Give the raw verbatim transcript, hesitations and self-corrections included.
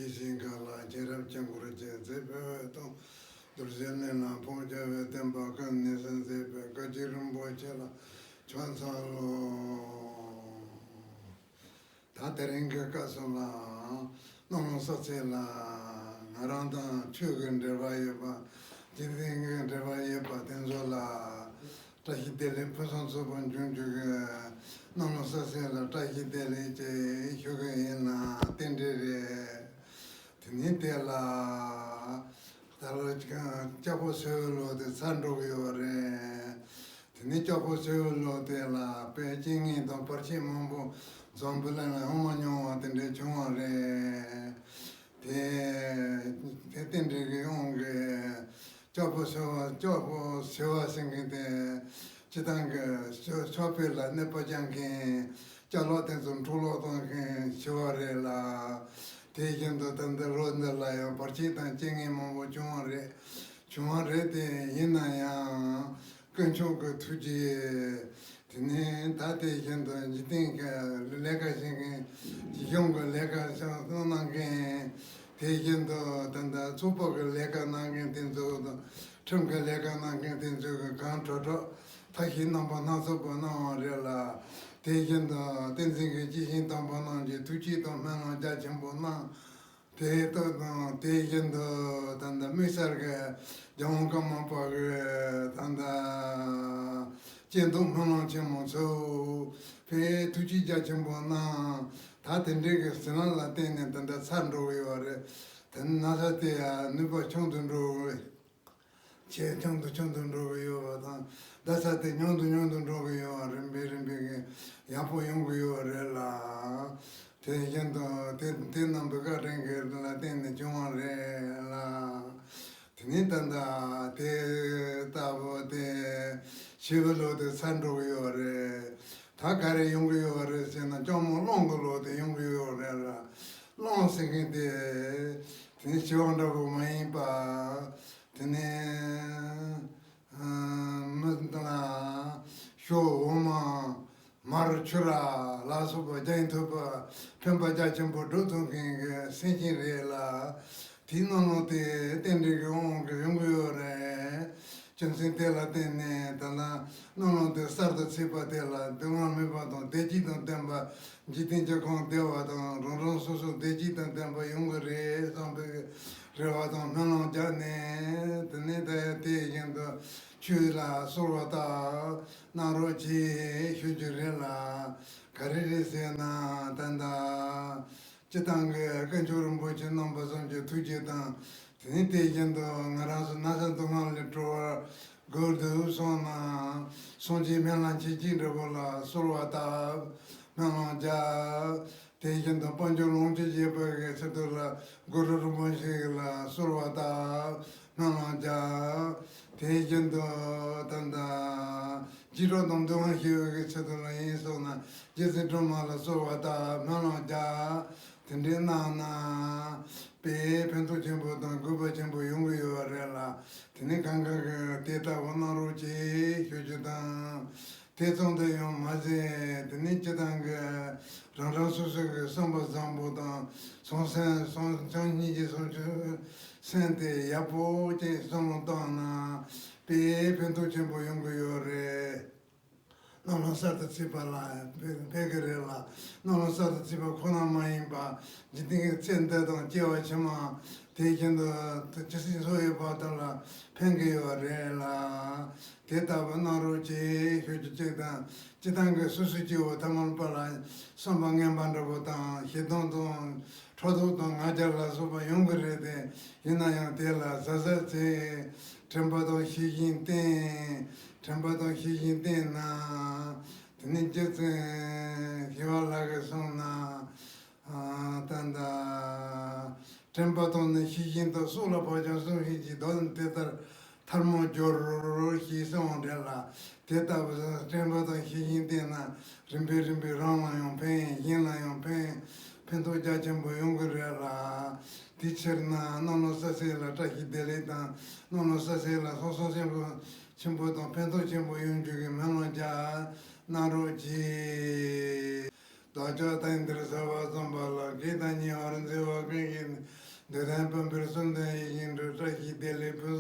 ཡིད་བཞིན་མཁའ་ལ་མཁྱེན་རབ་སྤྱན་འཁོར་རྒྱས། མཛད་པའི་འོད་སྟོང་རྡོ་རྗེ་གླིང་ལ། ཕོ་བརྒྱ་པའི་བསྟན་པ་ཀུན་ནས་གསལ། མཛད་པའི་བཀའ་དྲིན་རིན་པོ་ཆེ་ལ་ཕྱག་འཚལ་ལོ། ད་དེ་རིང་གི་སྐབས་སུ་ལ་སྣང་བ་ས་ཚིགས་ལ་ང་རང་དང་ཆོས་ཀྱི་འབྲེལ་བ་ཡོད་པ། འཇིག་རྟེན་གྱི་འབྲེལ་བ་ཡོད་པ་དེ་ཚོ་ལ་བཀྲ་ཤིས་བདེ་ལེགས་ཕུན་སུམ་ཚོགས་པ་འབྱུང་རྒྱུ་གི་སྣང་བ་ས་ཚིགས་ལ་བཀྲ་ཤིས་བདེ་ལེགས་ཅེས་ཞུ་གི་ཡིན་ལ། རྟེན་འབྲེལ་རེད། དེ་ནས་དེ་ལ་ད་ལོ་ལྕགས་ཕོ་སེར་པོའི་ལོ་དེ་ཚར་འགྲོ་གི་ཡོད་རེད། དེ་ནས་ལྕགས་ཕོ་སེར་པོའི་ལོ་དེ་ལ་དཔེ་རྐྱེན་ངན་དང་བར་ཆད་མང་པོ་འཛམ་བུ་གླིང་ལ་ཡོང་མ་མྱོང་བ་དེ་འདྲ་བྱུང་བ་རེད། དེ་དེ་རྟེན་འབྲེལ་གྱི་དབང་གིས་ལྕགས་ཕོ་སེར་པོ་ལྕགས་ཕོ་སེར་པོ་ཟེར་མཁན་དེ་སྤྱིར་བཏང་གི་ཕྱོགས་ཕྱོགས་ཕེབས་ལ་གནོད་པ་རྐྱབ་མཁན་ལྕགས་ལོག་དེ་ཚོ་འཕྲོ་བརླག་གཏོང་མཁན་ཞི་བ་རེད་ལ། དེ་བཞིན་དུ་ད་ལྟ་ལོ་འདི་ལ་ཡང་བར་ཆད་དང་རྐྱེན་ངན་མང་པོ་བྱུང་བ་རེད། བྱུང་བ་རེད་དེ། ཡིན་ན་ཡང་དཀོན་མཆོག་གི་ཐུགས་རྗེ། དེ་ནས་ད་དེ་བཞིན་དུ་འཇིག་རྟེན་གྱི་ལས་ཀ་བྱེད་མཁན། གཞུང་གི་ལས་ཀ་གནང་མཁན། དེ་བཞིན་དུ་ད་ལྟ་ཚོགས་པ་གི་ལས་ཀ་གནང་མཁན་དེ་ཚོ་དང་། ཁྲིམས་ཀྱི་ལས་ཀ་གནང་མཁན་དེ་ཚོས་གང་དྲག་དྲག་ཐབས་ཤེས་རྣམ་པ་སྣ་ཚོགས་པ་གནང་བ་རེད་ལ། དེ་བཞིན་དུ་བསྟན་འཛིན་གྱི་སྐྱེས་ཆེན་དམ་པ་རྣམས་ཀྱིས་ཐུགས་བསྐྱེད་དང་སྨོན་ལམ་རྒྱ་ཆེན་པོ་གནང་། དེ་ལྟར་དང་དེ་བཞིན་དུ་ད་ལྟ་དམིགས་བསལ་གྱི་རྒྱལ་དབང་ཀརྨ་པ་གི་ད་ལྟ་སྐྱེས་སྡུག་སྨོན་ལམ་ཆེན་མོ་ཚོ་དཔེ་ཐུགས་རྗེ་རྒྱ་ཆེན་པོ་གནང་། ད་དེ་འདྲའི་གི་ཟིན་ལམ་ལ་བརྟེན་ནས་ད་ལྟ་ཚར་འགྲོ་གི་ཡོད་རེད། དེ་ནི་ན་ཚ་དེ་ཡང་ནུས་པ་ཆུང་དུ་འགྲོ་གི། ཆེས་ཆུང་དུ་ཆུང་དུ་འགྲོ་གི་ཡོད་པ་དང་། ད་ཆ་དེ་ཉུང་དུ་ཉུང་དུ་འགྲོ་གི་ཡོད་པ། རིམ་པས་རིམ་པས་ཀྱི་ཡག་པོ་ཡོང་གི་ཡོད་རེད་ལ། དེ་བཞིན་དུ་དེ་དེ་རྣམ་པའི་བཀའ་དྲིན་གྱི་ལ་བརྟེན་ནས་བྱུང་བ་རེད་ལ། དེ་ནས་ད་ལྟ་དེ་ལྟ་བུ་དེ་ཞི་བའི་ལོ་དེ་ཚར་འགྲོ་གི་ཡོད་རེད། ད་ག་རེ་ཡོང་གི་ཡོད་རེད་ཟེར་ན། སྐྱོར་མོ་གླང་གི་ལོ་དེ་ཡོང་གི་ཡོད་རེད་ལ། གླང་ཟེར་མཁན་དེ་དེ་ནི་ཞི་བ་འདྲ་པོ་མ་ཡིན་པ། དེ་ནས་མི་འདི་ལ་ཞོ་འོ་མ་མར་ཆུ་ར་ལ་སོགས་པ་རྒྱ་ཡི་ཐོད་པ་ཕན་པ་རྒྱ་ཆེན་པོ་སྒྲུབ་ཐུབ་མཁན་གྱི་སེམས་ཅན་རེད་ལ། དེའི་སྣང་ལུང་དེ་རྟེན་འབྲེལ་གྱི་དབང་གིས་ཡོང་གི་ཡོད་རེད། རྒྱུ་མཚན་དེ་ལ་བརྟེན་ནས་ད་ལྟ་སྣང་ལུང་དེ་གསར་དུ་ཚུད་པ་དེ་ལ་སྡུག་བསྔལ་མེད་པ་དང་བདེ་སྐྱིད་དང་ལྡན་པ། འཇིག་རྟེན་གྱི་ཁམས་བདེ་བ་དང་རང་རང་སོ་སོ་བདེ་སྐྱིད་དང་ལྡན་པ་ཡོང་གི་རེད་བསམ་པའི་རེ་བ་དང་སྨོན་ལམ་བརྒྱབ་ནས། དེ་ནས་ད་དེ་བཞིན་དུ་ཆོས་ལ་གསོལ་བ་བཏབ་གནང་རོགས་གྱིས་ཞུ་རྒྱུ་རེད་ལ། ག་རེ་རེད་ཟེར་ན། ད་ལྟ་སྤྱིར་བཏང་གི་དཀོན་མཆོག་རིན་པོ་ཆེ་རྣམ་པ་གསུམ་གྱི་ཐུགས་རྗེ་དང་། དེ་ནས་དེ་བཞིན་དུ་ང་རང་ཚོ་ན་ཚ་སྡུག་བསྔལ་ལས་གྲོལ་བར་དགོས་འདུག་བསམ་ན། སངས་རྒྱས་སྨན་བླ་མཆེད་ལྕམ་འདྲ་པོ་ལ་གསོལ་བ་བཏབ་སྨོན་ལམ་རྒྱག་དེ་བཞིན་དུ་དཔལ་འབྱོར་ལོངས་སྤྱོད་རྒྱས་པ་གི་ཆེད་དུ་ལ་གུ་རུ་རིན་པོ་ཆེ་ལ་གསོལ་བ་བཏབ་སྨོན་ལམ་རྒྱག་དེ་བཞིན་དུ་ད་ལྟ་འཇིགས་སྐྲག་དང་འདུན་པ་ཞི་བའི་གི་ཆེད་དུ་ལ་ཡིན་སོང་ན། རྗེ་བཙུན་སྒྲོལ་མ་ལ་གསོལ་བ་བཏབ་སྨོན་ལམ་རྒྱག་དེ་འདྲའི་གནང་ན། དཔེ་ཕན་ཐོགས་ཆེན་པོ་དང་དགོས་པ་ཆེན་པོ་ཡོང་གི་ཡོད་རེད་ལ། དེ་ནི་གང་ག་གི་དེ་ལྟ་བུ་གནང་རོགས་གྱིས་ཞུ་རྒྱུ་དང་། དེ་ཙམ་དུ་ཡང་མ་ཟད། དེ་ནི་སྤྱིར་བཏང་གི་རང་རང་སོ་སོ་གི་བསམ་པ་བཟང་པོ་དང་། བསམ་སེམས་བསམ་བྱང་སྙིང་རྗེ་བཟང་པོ་སེམས་དེ་ཡག་པོ་ཅིག་བསམ་བློ་བཏང་ན། དཔེ་ཕན་ཐོགས་ཆེན་པོ་ཡོང་གི་ཡོད་རེད། སྣང་ལུང་གསར་དུ་ཚུད་པ་ལ་ཕན་གི་རེད་ལ། སྣང་ལུང་གསར་དུ་ཚུད་པ་ཁོ་ན་མ་ཡིན་པ། འཇིག་རྟེན་གྱི་ཚེ་འདི་དང་སྐྱེ་བ་ཕྱི་མ། དེ་བཞིན་དུ་ཇི་སྲིད་འཚོ་བའི་བར་དུ་ལ་ཕན་གི་ཡོད་རེད་ལ། དེ་ལྟ་བུ་གནང་རོགས་གྱིས་ཞུ་རྒྱུ་གཅིག་དང་། སྤྱིར་བཏང་གི་སོ་སོའི་སྐྱེ་བོ་ཐ་མལ་པ་ལ་བསམ་པ་ངན་པ་འདྲ་པོ་དང་། ཞེ་སྡང་དང་ཕྲག་དོག་དང་ང་རྒྱལ་ལ་སོགས་པ་ཡོང་གི་རེད་དེ། ཡིན་ན་ཡང་དེ་ལ་གཟབ་གཟབ་བྱས། དྲན་པ་དང་ཤེས་བཞིན་བསྟེན། དྲན་པ་དང་ཤེས་བཞིན་བསྟེན་ན། དེ་ནས་རྗེ་བཙུན་ཞི་བ་ལྷ་གིས་གསུངས་ན། ཨ་ད་ལྟ་དྲན་པ་དང་ནི་ཤེས་བཞིན་དུ། སྲོག་ལ་བབ་ཀྱང་བསམ་ཤེས་ཀྱིས། བདག་ནི་དེ་ལྟར་ཐལ་མོ་སྦྱོར། ཞེས་གསུངས་པ་འདྲ་ལ། དེ་ལྟ་བུ་དྲན་པ་དང་ཤེས་བཞིན་བསྟེན་ན། རིམ་པས་རིམ་པས་རང་ལ་ཡང་ཕན། གཞན་ལ་ཡང་ཕན། ཕན་ཐོགས་རྒྱ་ཆེན་པོ་ཡོང་གི་རེད་ལ། དེའི་ཕྱིར་ན་སྣང་ལུང་གསལ་བྱེད་ལ་བཀྲ་ཤིས་བདེ་ལེགས་དང་། སྣང་ལུང་གསལ་བྱེད་ལ་ལྷག་བསམ་ཆེན་པོ་ཆེན་པོ་དང་ཕན་ཐོགས་ཆེན་པོ་ཡོང་རྒྱུ་གི་སྨོན་ལམ་རྒྱག་གནང་རོགས་གྱིས། བདག་ཅག་དེང་འདིར་གསལ་བར་བསམ་པ་ལ། གེགས་དང་ཉེ་བར་འཛེམ་པ་ཀུན་གྱིས་ནི། འདོད་ལྡན་དཔོན་པོའི་གསུང་དོན་ཡིད་བཞིན་དུ། བཀྲ་ཤིས་བདེ་ལེགས་ཕུན་